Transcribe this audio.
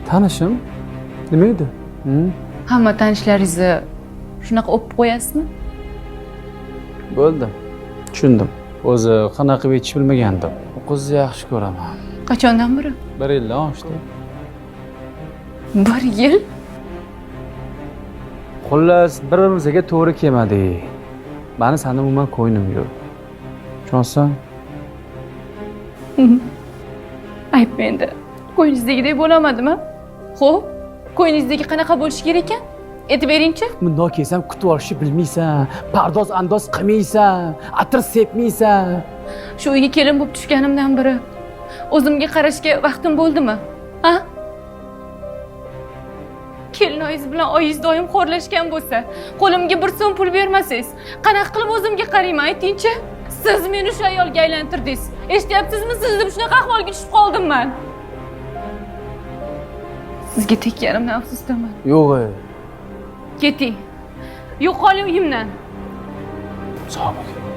Tanishim. Nima edi? Hamma tanishlaringizni shunaqa o'pib qo'yasizmi? Bo'ldi. Tushundim. O'zi qanaqa qilib aytishni bilmagandim. U qizni yaxshi ko'raman. Qachondan beri? Bir yildan oshdi. Bir yil? Xullas, bir-birimizga to'g'ri kelmadik. Mani sani umuman ko'nglim yo'q. Tushunsan? Ayb menda. Ko'nglingizdagidek bo'lolmadim-a? Xo'p, ko'nglingizdagi qanaqa bo'lishi kerak ekan? Aytib beringchi. Bundoq kelsam kutib olishni bilmaysan, pardoz andoz qilmaysan, atir sepmaysan. Shu uyga kelin bo'lib tushganimdan beri o'zimga qarashga vaqtim bo'ldimi? Ha? Kelinoyingiz bilan oyingiz doim xo'rlashgan bo'lsa, qo'limga bir so'm pul bermasangiz, qanaqa qilib o'zimga qarayman, aytingchi? Siz meni shu ayolga aylantirdingiz. Eshityapsizmi? Siz deb shunaqa ahvolga tushib qoldim man. Sizga tekkanimdan afsusdaman. Yo'q, ey. Keting. Yo'qoling uyimdan. Sog' bo'ling.